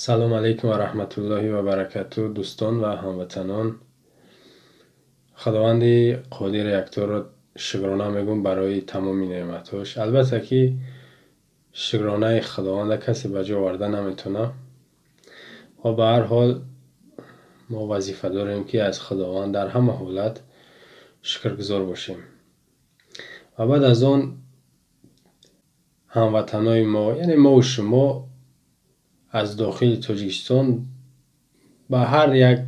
Салом алейкум ва раҳматуллоҳи ва баракату, дӯстон ва ҳамватанон. Худованди қодири якторо шукрона мегӯм барои тамоми неъматҳош. Албатта ки шукронаи Худованда касе ба ҷо оварда наметавонад. Ва ба ҳар ҳол мо вазифа дорем, ки аз Худованд дар ҳама ҳолат шукргузор бошем. Ва баъд аз он ҳамватанои мо, яъне мову шумо, аз дохили Тоҷикистон ба ҳар як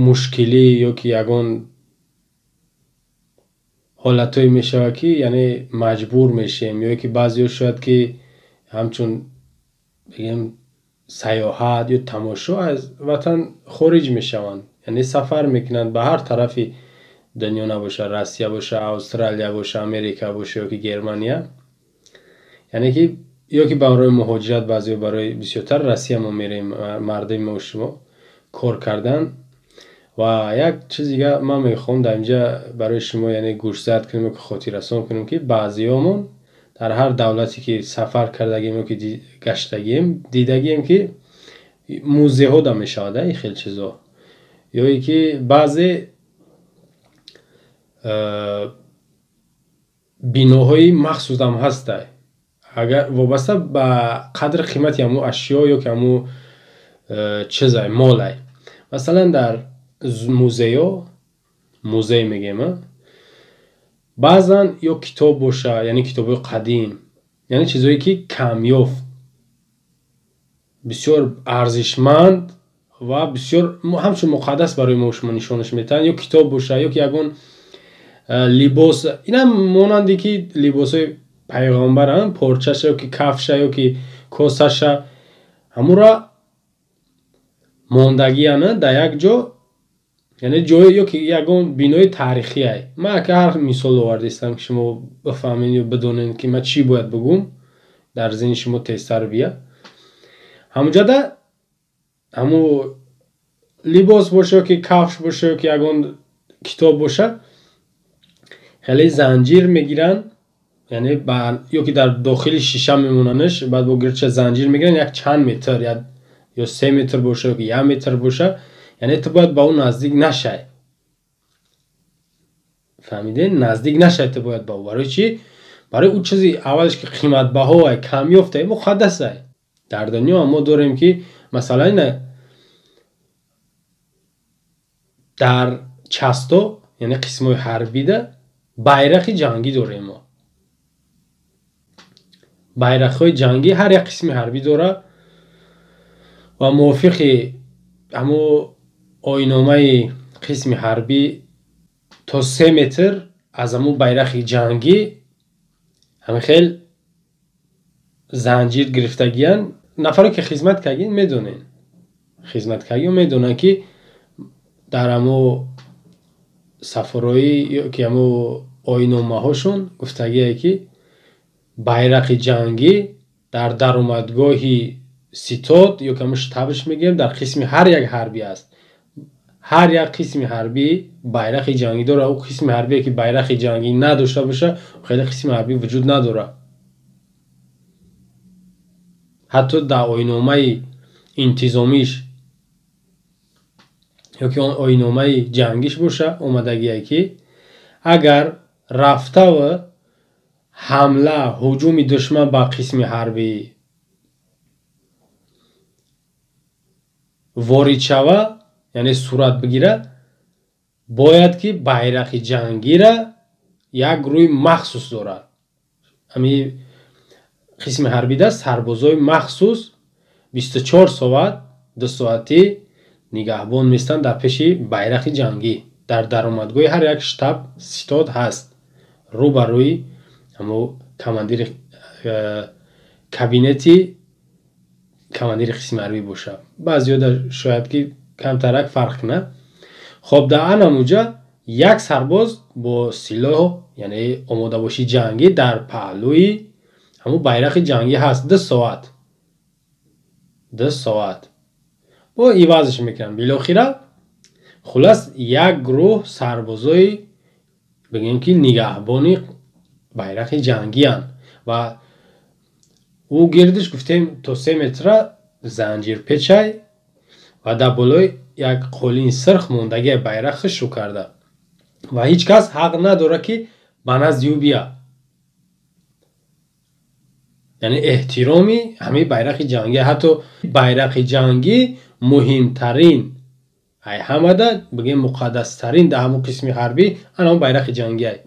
мушкилӣ ё ки ягон ҳолатҳое мешавад, ки яъне маҷбур мешем, ё ки баъзеҳо шояд ки ҳамчун бигем сайёҳат ё тамошо аз ватан хориҷ мешаванд, яъне сафар мекунанд ба ҳар тарафи дунё набошад, Россия боша, Австралия боша, Америка боша ё ки Германия, яъне ки ё ки барои муҳоҷират, баъзеҳо барои бисёртар Россия мо мерем, мардуми мо шумо кор кардан. Ва як чиз дига ман мехоҳам дар инҷа барои шумо, яъне гӯшзад кунем ё ки хотиррасон кунем, ки баъзеҳомон дар ҳар давлате ки сафар кардагием ё ки гаштагием, дидагием, ки музейҳо да мешавад ин хел чизо, ё ин ки баъзе биноҳои махсусам ҳастай, агар вобаста ба қадри қимати ҳамун ашё ё ки ҳамун чизай, молай. Масалан, дар музейҳо, музей мегӯем, баъзан ё китоб боша, яъне китобҳои қадим, яъне чизҳое ки камёфт, бисёр арзишманд ва бисёр ҳамчун муқаддас барои мо шумо нишонаш метаҳанд, ё китоб боша, ё ки ягон либос, инам монанде ки либосҳои пайғамбарам, порчаша ё ки кафша ё ки косаша, ҳамура мондагиана дар як ҷо, яъне ҷое ё ки ягон бинои таърихиай. Ман ака ҳар мисол овардистам, ки шумо бифаҳмед ё бидонед, ки ман чӣ бояд бигӯм, дар зеҳни шумо тезтар бия. Ҳамунҷода ҳамун либос боша ё ки кафш боша ё ки ягон китоб боша, хеле занҷир мегиранд, яъне ё ки дар дохили шиша мемонанаш, баъд бо гирча занҷир мегиранд, як чанд метр, ё 3 метр боша ё ки 1 метр боша, яъне ту бояд ба ӯ наздик нашай. Фаҳмидед? Наздик нашай ту бояд ба ӯ. Барои чӣ? Барои ӯ чизи аввалаш ки қиматбаҳоай, камёфтай, муқаддасай. Дар дунё мо дорем, ки масалан ина дар часто, яъне қисмҳои ҳарбида байрақи ҷангӣ дорем мо. Байрақҳои ҷангӣ ҳар як қисми ҳарбӣ дорад ва мувофиқи ҳамун оинномаи қисми ҳарбӣ то 3 метр аз ҳамун байрақи ҷангӣ ҳамин хел занҷир гирифтагиянд. Нафаре ки хизмат кардагин медонен, хизмат кардагиҳо медонанд, ки дар ҳамун сафарҳои ё ки ҳамун оинномаҳошон гуфтагие, ки байрақи ҷангӣ дар даромадгоҳи ситод ё ки ҳамун штабш мегӯем, дар қисми ҳар як ҳарбӣ аст. Ҳар як қисми ҳарбӣ байрақи ҷангӣ дорад. Ӯ қисми ҳарбие ки байрақи ҷангӣ надошта боша, хеле қисми ҳарбӣ вуҷуд надорад. Ҳатто дар оинномаи интизомиш ё ки он оинномаи ҷангиш боша, омадагие, ки агар рафтаву ҳамла, ҳуҷуми душман ба қисми ҳарбӣ ворид шава, яъне сурат бигирад, бояд ки байрақи ҷангира як гурӯҳи махсус дорад. Ҳамин қисми ҳарбида сарбозои махсус 24 соат, 2 соатӣ нигаҳбон местанд дар пеши байрақи ҷангӣ. Дар даромадгоҳи ҳар як штаб ситод ҳаст, рӯ ба рӯи ҳамун командири кабинети командири қисми ҳарбӣ бошад. Баъзеҳо шояд ки камтарак фарқ кунад. Хоб, дар анамуҷа як сарбоз бо силоҳ, яъне омодабошии ҷангӣ, дар паҳлӯи ҳамун байрақи ҷангӣ ҳаст 2 соат, 2 соат бо ивазш мекунанд. Билохира, хулас, як гурӯҳ сарбозои бигем ки нигаҳбони байрақи ҷангиянд ва Ӯ гирдиш гуфтем то 3 метра занҷирпечай ва дар болои як қолини сирх мондагия байрақ хушрӯ карда ва ҳеҷ кас ҳақ надорад, ки ба назди ӯ бия. Яъне эҳтироми ҳамаи байрақи ҷангӣ, ҳатто байрақи ҷангӣ муҳимтарин ай ҳамада, бигем, муқаддастарин дар ҳамон қисми ҳарбӣ ана ҳамон байрақи ҷангиай.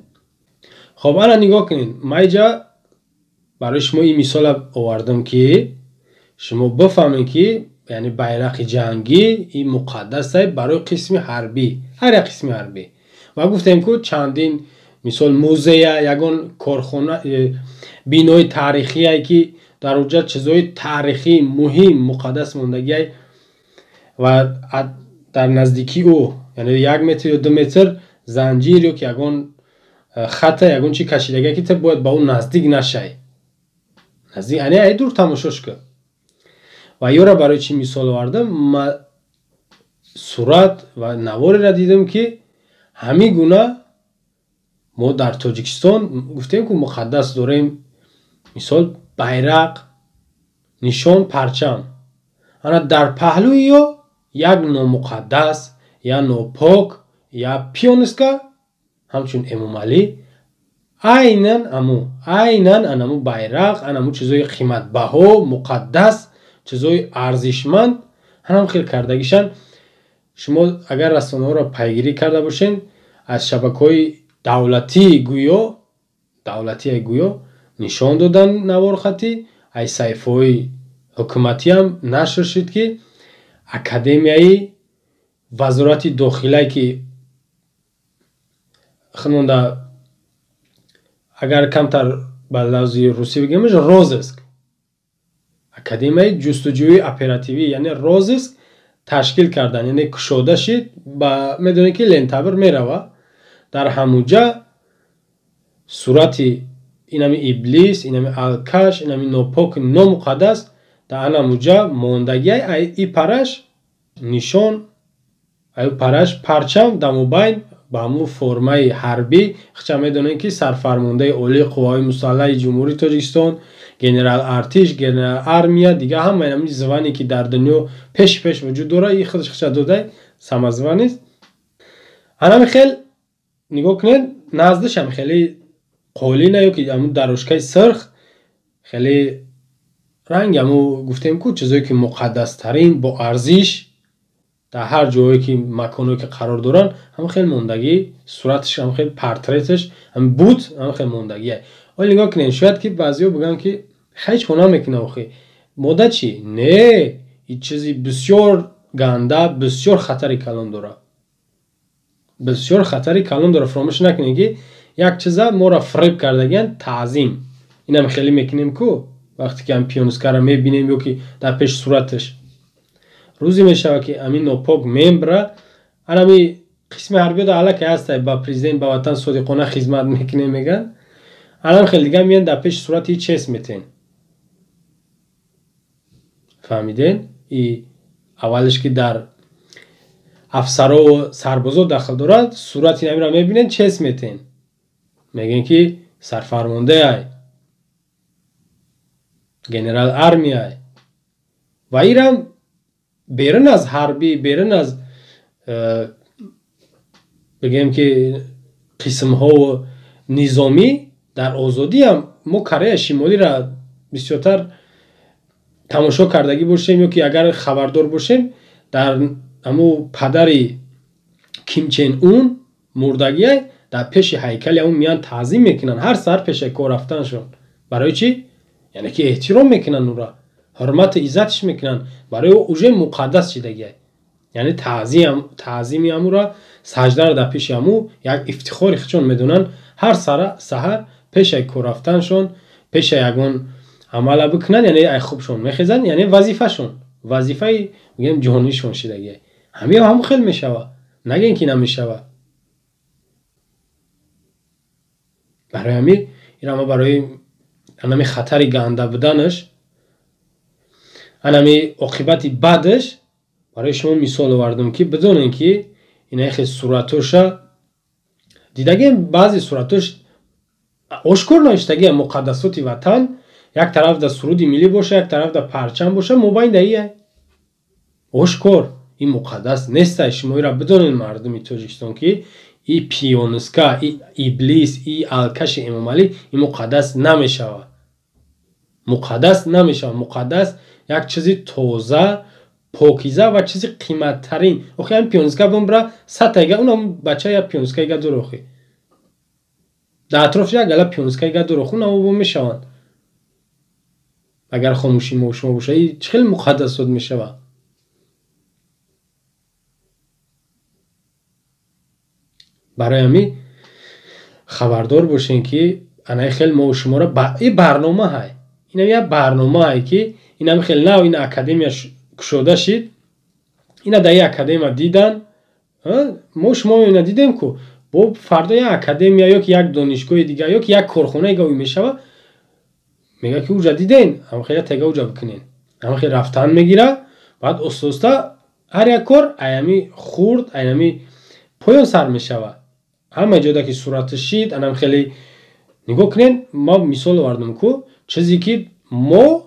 Хоб, ана нигоҳ кунед, ман инҷа барои шумо ин мисола овардам, ки шумо бифаҳмед, ки яъне байрақи ҷангӣ ин муқаддасай барои қисми ҳарбӣ, ҳар як қисми ҳарбӣ. Ва гуфтем, ку чандин мисол музея, ягон корхона, бинои таърихие, ки дар онҷа чизҳои таърихии муҳим муқаддас мондагиай ва дар наздикии ӯ, яъне 1 метр ё 2 метр занҷир ё ки ягон хата, ягон чи кашидагия, ки ту бояд ба ӯ наздик нашай, наздик, яъне ай дур тамошош кун. Ва ёра барои чӣ мисол овардам? Ма сурат ва наворера дидам, ки ҳамин гуна мо дар Тоҷикистон гуфтем, ку муқаддас дорем, мисол байрақ, нишон, парчам. Ана дар паҳлӯи ё як номуқаддас, я нопок, я пиониска ҳамчун Эмомалӣ айнан аму, айнан анаму байрақ, анаму чизои қиматбаҳо, муқаддас, чизои арзишманд ҳанам хел кардагишан. Шумо агар расонаҳоро пайгирӣ карда бошед, аз шабакаҳои давлатии гӯё, давлатие гӯё нишон додан наворхатӣ, аз саҳифаҳои ҳукуматиам нашр шуд, ки академияи вазорати дохилае, ки хунонда, агар камтар ба лавзи русӣ бигӯем, розыск, академияи ҷустуҷӯи оперативӣ, яъне розыск ташкил кардан, яъне кушода шид. Ба медонед, ки лентабр мерава, дар ҳамуҷа сурати инами иблис, инами алкаш, инами нопок, номуқаддас дар анамуҷа мондагиай. И параш нишон, ай параш парчам, дар мобайн ба ҳамун формаи ҳарбӣ. Хича медонем, ки сарфармондаи олии қувваҳои мусаллаҳи Ҷумҳурии Тоҷикистон, генерал артиш, генерал армия, дига ҳамаи ҳамин звание, ки дар дунё пеши пеш вуҷуд дорад, и худаш хича додай самозванец. Анами хел нигоҳ кунед, наздишам хеле қолина ё ки ҳамун дарошкаи сирх, хеле ранги ҳамун гуфтем ку чизое ки муқаддастарин, боарзиш дар ҳар ҷое ки маконое ки қарор доранд, ҳамин хел мондагӣ, сураташ ҳамин хел, портреташ ҳамин буд, ҳамин хел мондагие. Оли нигоҳ кунед, шояд ки баъзеҳо бигӯянд, ки ҳеҷ кор намекунад, охи мода чӣ? Не, ин чизи бисёр ганда, бисёр хатари калон дорад, бисёр хатари калон дорад. Фаромӯш накунед, ки як чиза моро фиреб кардагиянд: таъзим. Инам хеле мекунем ку, вақте ки ҳам пионискаро мебинем ё ки дар пеши сураташ. Рӯзе мешавад, ки ҳамин нопок мембра. Анами қисми ҳарбиёда аллакай ҳастай, ба президент, ба ватан содиқона хизмат мекунем мегӯянд. Анам хел дига меянд, дар пеши сурати чест метен. Фаҳмиден? И аввалиш ки дар афсарову сарбозо дахл дорад, сурати намиро мебинен, чест метен, мегӯен, ки сарфармондаай, генерал армияй. Ва ирам берун аз ҳарбӣ, берун аз бигӯем ки қисмҳову низомӣ, дар озодиам мо Кореяи Шимолиро бисёртар тамошо кардагӣ бошем ё ки агар хабардор бошем, дар ҳамун падари Ким Чен Ун мурдагиай, дар пеши ҳайкали ҳамун меянд, таъзим мекунанд ҳар саҳар пеши кор рафтанашон. Барои чӣ? Яъне ки эҳтиром мекунанд ӯра, ҳурмату иззатш мекунанд, барои ӯ уже муқаддас шидагиай. Яъне таъзими ҳамура, саҷдаро дар пеши ҳаму як ифтихори худшон медонанд. Ҳар саҳар пеши кор рафтаншон, пеши ягон амала бикунанд, яъне ай хубшон мехезанд, яъне вазифашон, вазифаи мегӯем ҷонишон шидагиай. Ҳамин ҳамун хел мешава, нагӯем ки намешава. Барои ҳамин ира ма барои анами хатари ганда буданаш, анами оқибати бадаш барои шумо мисол овардам, ки бидонем, ки инаи хел суратоша дидагем, баъзе суратош ошкор навиштагиам муқаддасоти ватан. Як тараф да суруди миллӣ боша, як тараф да парчам боша, мобайн да ия ошкор ин муқаддас нестай. Шумо ира бидонед, мардуми Тоҷикистон, ки и пиониска, и иблис, и алкаши Эмомалӣ ин муқаддас намешавад, муқаддас намешавад. Муқаддас як чизи тоза, покиза ва чизи қиматтарин. Охи ҳамин пиониска бумбра сатайга, унам бача як пионискайга дур, охи дар атроф як гала пионискайга дур, охи унам бо мешаванд. Агар хомӯши мо шумо боша, и чӣ хеле муқаддасот мешавад? Барои ҳамин хабардор бошем, ки анаи хел мо шуморо и барнома ҳай, инам як барнома ҳай, ки инам хел нав ин академия кушода шид, ина дар ин академия дидан, мо шумо ина дидем ку бо фардо як академия ё ки як донишгоҳи дигар ё ки як корхонаи гави мешава, мега ки уҷа диден, ҳамхела тега уҷа бикунен, ҳамхел рафтан мегира. Баъд оста-оста ҳар як кор аями хурд, аями поён сар мешава. Ҳама ҷода ки сурати шид, анам хеле нигоҳ кунен. Ма мисол овардам ку, чизе ки мо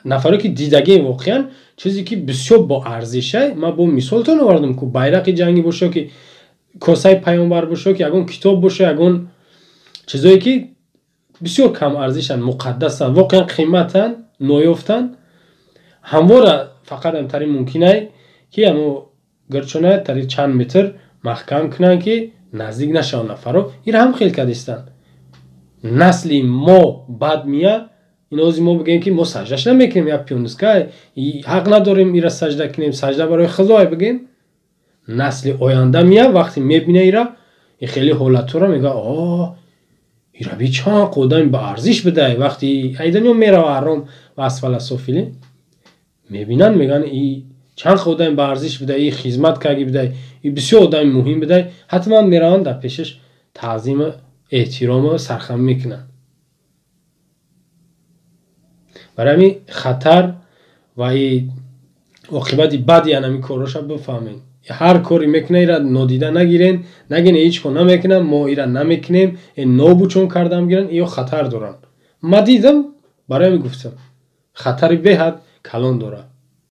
нафаре ки дидагем, воқеан чизе ки бисёр боарзишай, ман бо мисолтон овардам ку: байрақи ҷангӣ боша, ки косаи паёнбар боша, ки ягон китоб боша, ягон чизое ки бисёр кам арзишанд, муқаддасанд, воқеан қиматанд, ноёфтанд. Ҳамвора фақат амтари мумкинай, ки амо гирчона тари чанд метр маҳкам кунанд, ки наздик нашаванд нафаро. Ира ҳам хел кардистанд. Насли мо бад мия, ин ози мо бигӯем, ки мо саждаш намекунем, як пиониска, ҳақ надорем ира сажда кунем, сажда барои худое бигӯем. Насли оянда мия, вақте мебина ира и хеле ҳолатҳоро, мега: о, ира би чанд одами ба арзиш бидай. Вақти айданиё мерава ҳаром ва асфала софилин мебинанд, мегӯянд: и чанд одами ба арзиш бидай, и хизмат карги бидай, и бисёр одами муҳим бидай. Ҳатман мераванд, дар пешаш таъзиму эҳтирому сархам мекунанд. Барои ҳамин хатар ва и оқибати бади анами корроша бифаҳмед. Ҳар коре мекуна, ира нодида нагирен, нагин ҳеҷ кор намекунам, мо ира намекунем, нобучон кардам гиранд, ё хатар доранд. Ма дидам, барои ҳамин гуфтам, хатари беҳад калон дорад.